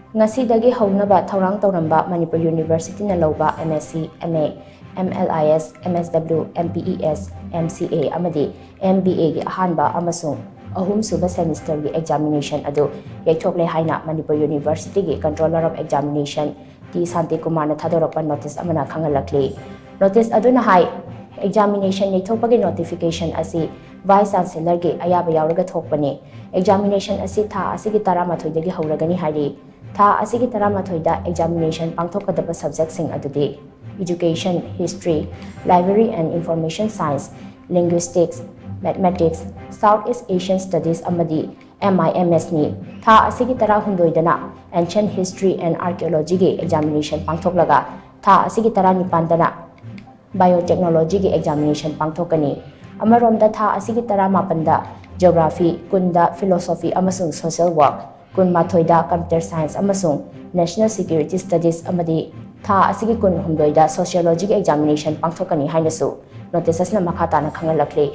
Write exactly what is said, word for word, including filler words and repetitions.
ꯉꯁꯤꯗꯒꯤ ꯍꯧꯅꯕ ꯊꯧꯔꯥꯡ ꯇꯧꯔꯝꯕ ꯃꯅꯤꯄꯨꯔ ꯌꯨꯅꯤꯚꯔꯁꯤꯇꯤꯅ ꯂꯧꯕ M S C, M A, M L I S, M S W, M P E S, M C A ꯑꯃꯗꯤ M B A ꯒꯤ ꯑꯍꯥꯟꯕ ꯑꯃꯁꯨꯡ ꯑꯍꯨꯝꯁꯨꯕ ꯁꯦꯃꯤꯁꯇꯔꯒꯤ ꯑꯦꯛꯖꯥꯃꯤꯅꯦꯁꯟ ꯑꯗꯨ ꯌꯩꯊꯣꯛꯂꯦ ꯍꯥꯏꯅ ꯃꯅꯤꯄꯨꯔ ꯌꯨꯅꯤꯚꯔꯁꯤꯇꯤꯒꯤ Controller of Examination ꯇꯤ ꯁꯥꯟꯇꯤꯀꯨꯃꯥꯔꯅ ꯊꯥꯗꯣꯔꯛꯄ ꯅꯣꯇꯤꯁ ꯑꯃꯅ ꯈꯪꯍꯜꯂꯛꯂꯤ꯫ ꯅꯣꯇꯤꯁ ꯑꯗꯨꯅ ꯍꯥꯏ, ꯑꯦꯛꯖꯥꯃꯤꯅꯦꯁꯟ ꯌꯩꯊꯣꯛꯄꯒꯤ ꯅꯣꯇꯤꯐꯤꯀꯦꯁꯟ ꯑꯁꯤ ꯚꯥꯏꯁ ꯆꯥꯟꯁꯦꯂꯔꯒꯤ ꯑꯌꯥꯕ ꯌꯥꯎꯔꯒ ꯊꯣꯛꯄꯅꯤ꯫ ꯑꯦꯛꯖꯥꯃꯤꯅꯦꯁꯟ ꯑꯁꯤ ꯊꯥ ꯑꯁꯤꯒꯤ ꯇꯔꯥꯃꯥꯊꯣꯏꯗꯒꯤ ꯍꯧꯔꯒꯅꯤ ꯍꯥꯏꯔꯤ꯫ ꯊꯥ ꯑꯁꯤꯒꯤ ꯇꯔꯥꯃꯥꯊꯣꯏꯗ ꯑꯦꯛꯖꯥꯃꯤꯅꯦꯁꯟ ꯄꯥꯡꯊꯣꯛꯀꯗꯕ ꯁꯕꯖꯦꯛꯁꯤꯡ ꯑꯗꯨꯗꯤ Education, History, Library and Information Science, Linguistics, Mathematics, South East Asian Studies ꯑꯃꯗꯤ M I M S ꯅꯤ꯫ ꯊꯥ ꯑꯁꯤꯒꯤ ꯇꯔꯥꯍꯨꯝꯗꯣꯏꯗꯅ Ancient History and Archaeology ꯒꯤ ꯑꯦꯛꯖꯥꯃꯤꯅꯦꯁꯟ ꯄꯥꯡꯊꯣꯛꯂꯒ ꯊꯥ ꯑꯁꯤꯒꯤ ꯇꯔꯥꯅꯤꯄꯥꯟꯗꯅ Biotechnology ꯒꯤ ꯑꯦꯛꯖꯥꯃꯤꯅꯦꯁꯟ ꯄꯥꯡꯊꯣꯛꯀꯅꯤ꯫ ꯑꯃꯔꯣꯝꯗ ꯊꯥ ꯑꯁꯤꯒꯤ ꯇꯔꯥꯃꯥꯄꯟꯗ Geography, ꯀꯨꯟꯗ Philosophy ꯑꯃꯁꯨꯡ Social Work, ꯀꯨꯟꯃꯥꯊꯣꯏꯗ Computer Science ꯑꯃꯁꯨꯡ National Security Studies ꯑꯃꯗꯤ ꯊꯥ ꯑꯁꯤꯒꯤ ꯀꯨꯟꯍꯨꯝꯗꯣꯏꯗ Sociology ꯒꯤ ꯑꯦꯛꯖꯥꯃꯤꯅꯦꯁꯟ ꯄꯥꯡꯊꯣꯛꯀꯅꯤ ꯍꯥꯏꯅꯁꯨ ꯅꯣꯇꯤꯁ ꯑꯁꯤꯅ ꯃꯈꯥ ꯇꯥꯅ ꯈꯪꯍꯜꯂꯛꯂꯤ꯫